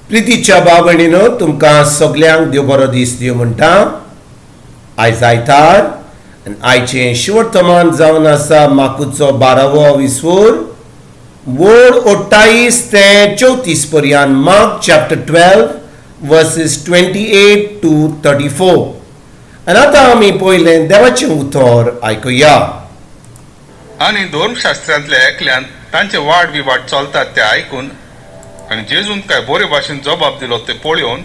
प्रितीच्या भाव भयणीनो, तुमकां सगल्यांक देव बरो दीस दिवं म्हणटा. आयज आयतार आनी आयचें शिवर्तमान जावन आसा माकुचो बारावो विस्वूर, वड 28 ते 34 पर्यंत, Mark chapter 12 verses 28 to 34. आनी आतां आमी पयलें देवाचें उतर आयकुया. आनी धर्मशास्त्रांतल्या एकल्यान तांचे वाद विवाद चलतात ते आयकून आनी जेजून काय बरे भाशेन जबाब दिलो ते पळोवन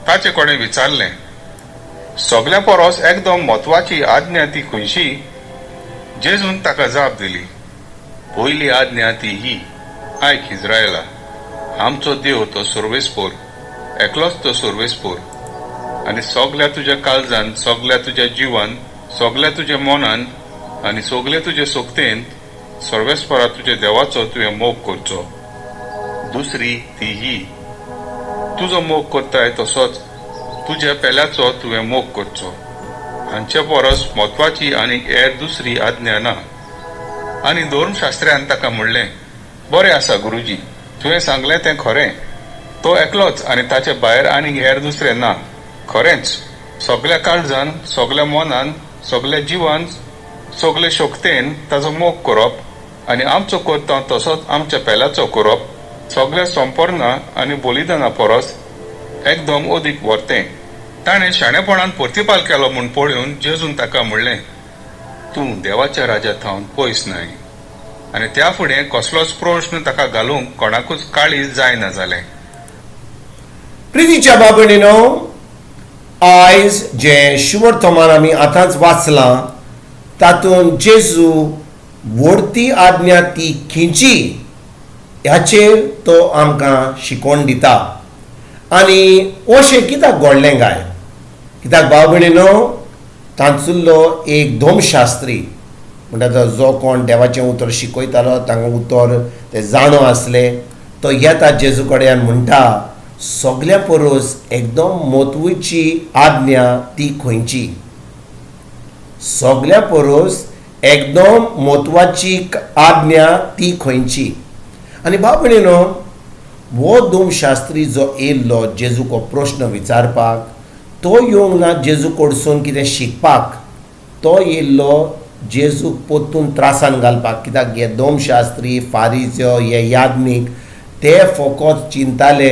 ताचे कडेन विचारलें, सगल्या परस एकदम म्हत्वाची आज्ञा ती खंयची? जेजून ताका जाप दिली, पयली आज्ञा ती ही, आयक इस्रायला, आमचो देव तो सर्वेस्पोर, एकलोच तो सर्वेस्पोर. आनी सगल्या तुज्या काळजान, सगल्या तुज्या जिवान, सगल्या तुज्या मनान आनी सगले तुजे सोकतेन सर्वेस्परा तुज्या देवाचो तुवें मोग करचो. दुसरी ती ही, तुजो मोग करताय तसोच तुज्या पेल्याचो तुवें मोग करचो. हांचे परस म्हत्वाची आनी हेर दुसरी आज्ञा ना. आनी धर्मशास्त्र्यान ताका म्हणलें, बरें आसा गुरुजी, तुवें सांगलें तें खरें. तो एकलोच आनी ताचे भायर आनीक हेर दुसरें ना. खरेंच, सगल्या काळजान, सगल्या मनान, सगल्या जिवान, सगले शक्तेन ताचो मोग करप आनी आमचो करता तसोच आमच्या पेल्याचो करप सगल्या संपर्णा आनी बलिदाना परस एकदम अदीक व्हरतें. ताणें शाणेपणान प्रतिपाल केलो म्हूण पळोवन जेजून ताका म्हणलें, तूं देवाच्या राजा थावन पयस न्हय. आनी त्या फुडें कसलोच प्रश्न ताका घालूंक कोणाकूच काळीज जायना जालें. प्रितीच्या भाव भयणीनो, आयज जें शुवर्तमान आमी आतांच वाचलां तातूंत जेजू व्हडती आज्ञा ती खंयची ह्याचेर तो आमकां शिकोवन दिता. आनी अशें कित्याक घडलें काय? कित्याक भाव भयणीनो, तांचुल्लो एक धर्मशास्त्री म्हणटा, जो कोण देवाचें उतर शिकयतालो, तांकां उतर ते जाणो आसले, तो येता जेजू कडेन, म्हणटा, सगल्या परस एकदम म्हत्वाची आज्ञा ती खंयची? सगल्या परस एकदम म्हत्वाची आज्ञा ती खंयची? आनी भाव भयणीनो, हो धर्मशास्त्री जो येयल्लो जेजूक हो प्रश्न विचारपाक, तो येवंक ना जेजू कडसून कितें शिकपाक. तो येयल्लो जेजूक परतून त्रासान घालपाक. कित्याक हे धर्मशास्त्री, फारिजो, हे याज्ञीक ते फकत चिंताले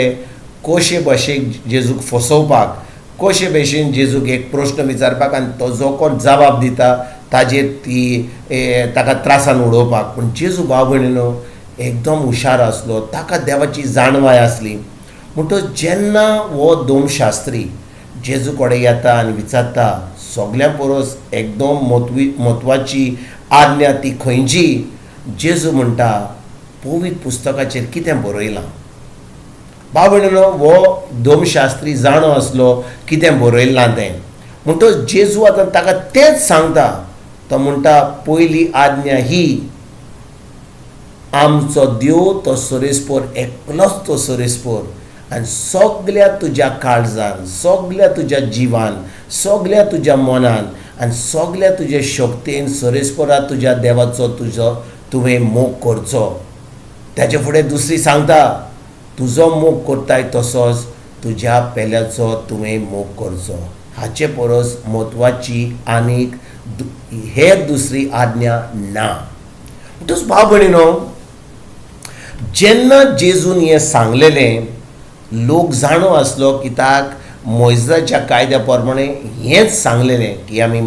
कशे भशेन जेजूक फसोवपाक, कशे भशेन जेजूक एक प्रश्न विचारपाक आनी तो जो कोण जबाब दिता ताजेर ती ताका त्रासान उडोवपाक. पूण जेजू, भाव भयणीनो, एकदम हुशार आसलो. ताका देवाची जाणवाय आसली. म्हणटच जेन्ना हो धर्मशास्त्री जेजू कडेन येता आनी विचारता, सगल्यां परस एकदम म्हत्वाची आज्ञा ती खंयची? जेजू म्हणटा, पवित्र पुस्तकाचेर कितें बरयलां? भाव भयणीनो, हो धर्मशास्त्री जाणो आसलो कितें बरयलां तें. म्हणटच जेजू आतां ताका तेंच सांगता. तो म्हणटा, पयली आज्ञा ही, आमचो देव तो सरेस्पोर, एकलोच तो सरेस्पोर. आनी सगल्या तुज्या काळजान, सगल्या तुज्या जिवान, सगल्या तुज्या मनान आनी सगल्या तुज्या शक्तेन सरेस्पोरा तुज्या देवाचो तुजो तुवें मोग करचो. ताचे फुडें दुसरी सांगता, तुजो मोग करताय तसोच तुज्या पेल्याचो तुवें मोग करचो. हाचे परस म्हत्वाची आनीक हेर दुसरी आज्ञा ना. म्हणटच भाव भयणीनो, जेन्ना जेजून हें सांगलेलें, लोक जाणो आसलो, कित्याक मोयजाच्या कायद्या प्रमाणे हेंच सांगलेलें की आमी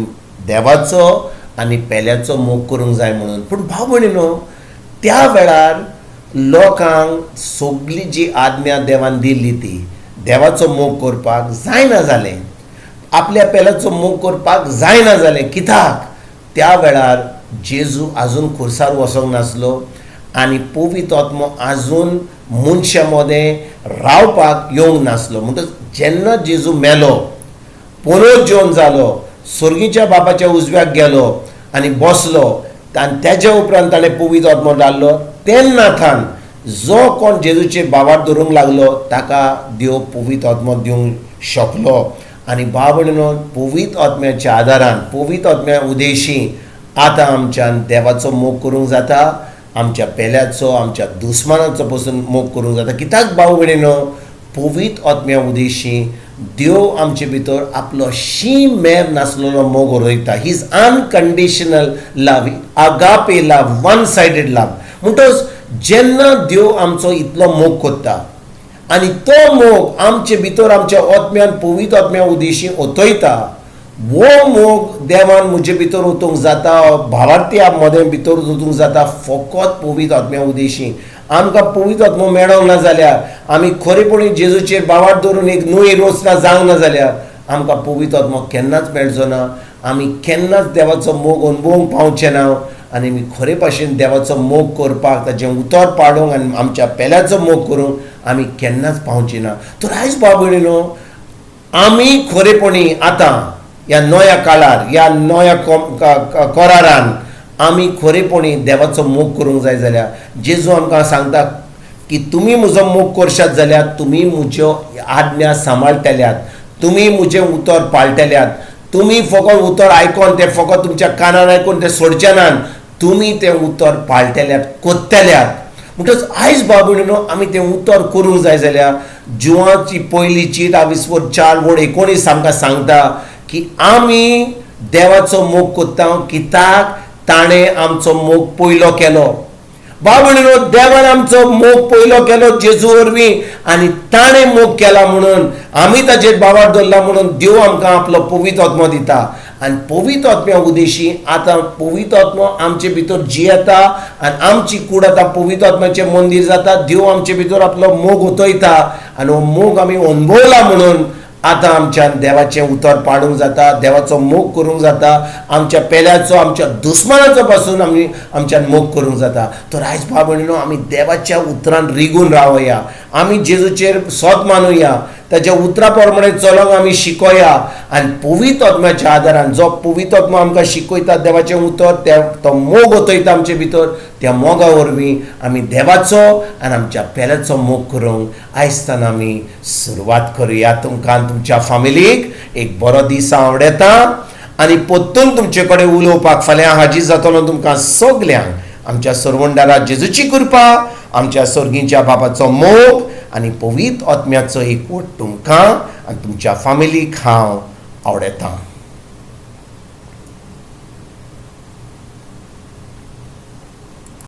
देवाचो आनी पेल्याचो मोग करूंक जाय म्हणून. पूण भाव भयणीनो, त्या वेळार लोकांक सगली जी आज्ञा देवान दिल्ली ती देवाचो मोग करपाक जायना जालें, आपल्या पेल्याचो मोग करपाक जायना जालें. कित्याक त्या वेळार जेजू आजून खुर्सार वचोंक नासलो आनी पवित्र आत्मो आजून मनशां मदें रावपाक येवंक नासलो. म्हणटच जेन्ना जेजू मेलो, परत जेवन जालो, स्वर्गीच्या बापाच्या उजव्याक गेलो आनी बसलो आनी तेज्या उपरांत ताणें पवित्र आत्मो धाडलो, तेन्ना थान जो कोण जेजूचे बाबार धरूंक लागलो ताका देव पवित्र आत्मो दिवंक शकलो. आनी भाव भयणीनो, पवित्र आत्म्याच्या आदारान, पवित्र आत्म्या उदेशी आतां आमच्यान देवाचो मोग करूंक जाता, आमच्या पेल्याचो, आमच्या दुस्मानाचो पसून मोग करूंक जाता. कित्याक भाव भयणीनो, पवित्र आत्म्या उदेशी देव आमचे भितर आपलो शीम मेर नासलेलो मोग रोयता. His unconditional love, agape love, one sided love. म्हणटच जेन्ना देव आमचो इतलो मोग करता आनी तो मोग आमचे भितर आमच्या आत्म्यान पवित्र आत्म्या उदेशी ओतयता, वो मोग देवान म्हजे भितर ओतूंक जाता, भावार्थी मदें भितर ओतूंक जाता फकत पवित्र आत्म्या उदेशी. आमकां पवित्र आत्मो मेळोंक ना जाल्यार, आमी खरेपणी जेजूचेर भावार्थ दवरून एक न्हय रोचना जावंक ना जाल्यार आमकां पवित्र आत्मो केन्नाच मेळचो ना. आमी केन्नाच देवाचो मोग अणभवूंक पावचे ना आनी आमी खरे भाशेन देवाचो मोग करपाक, ताचें उतर पाडूंक आनी आमच्या पेल्याचो मोग करूंक आमी केन्नाच पावचे ना. तर आयज भाव भयणीनो, आमी खरेपणी आतां ह्या नव्या काळार, ह्या नव्या करारान आमी खरेपणी देवाचो मोग करूंक जाय जाल्यार जेजू आमकां सांगता की तुमी म्हजो मोग करशात जाल्यार तुमी म्हज्यो आज्ञा सांबाळटल्यात, तुमी म्हजें उतर पाळटल्यात. तुमी फकत उतर आयकोन तें फकत तुमच्या कानान आयकून तें सोडचे नात, तुमी तें उतर पाळटल्यात, कोत्तल्यात. म्हणटच आयज भाव भयणीनो, आमी तें उतर करूंक जाय जाल्यार जुवाची पयली चीट आविस्वर 4:19 आमकां सांगता की आमी देवाचो मोग करता कित्याक ताणें आमचो मोग पयलो केलो. भाव भयणीनो, देवान आमचो मोग पयलो केलो जेजू वरवीं आनी ताणें मोग केला म्हणून आमी ताचेर भावार्थ दवरला म्हणून देव आमकां आपलो पवित्र आत्मो दिता. आनी पवित्र आत्म्या उदेशी आतां पवित्र आत्मो आमचे भितर जियेता आनी आमची कूड आतां पवित्र आत्म्याचें मंदीर जाता. देव आमचे भितर आपलो मोग ओतयता आनी हो मोग आमी अणभवला म्हणून आतां आमच्यान देवाचें उतर पाडूंक जाता, देवाचो मोग करूंक जाता, आमच्या पेल्याचो, आमच्या दुस्मानाचो पासून आमी आमच्यान मोग करूंक जाता. तर आयज भाव भयणीनो, आमी देवाच्या उतरान रिगून रावया, आमी जेजूचेर सोद मानुया, ताच्या उतरा प्रमाणे चलोंक आमी शिकोया आनी पवित्र आत्म्याच्या आदारान, जो पवित्र आत्मो आमकां शिकयता देवाचें उतर, त्या तो मोग ओतयता आमचे भितर, त्या मोगा वरवीं आमी देवाचो आनी आमच्या पेल्याचो मोग करूंक आयजताना आमी सुरवात करुया. तुमकां आनी तुमच्या फामिलीक एक बरो दीस आवडटा आनी परतून तुमचे कडेन उलोवपाक फाल्यां हाजीर जातलो. तुमकां सगल्यांक आमच्या सरवंडारा जेजूची कृपा, आमच्या सर्गीच्या बाबाचो मोग आनी पवित्र आत्म्याचो एकवट तुमकां आनी तुमच्या फामिलीक हांव आवडटा.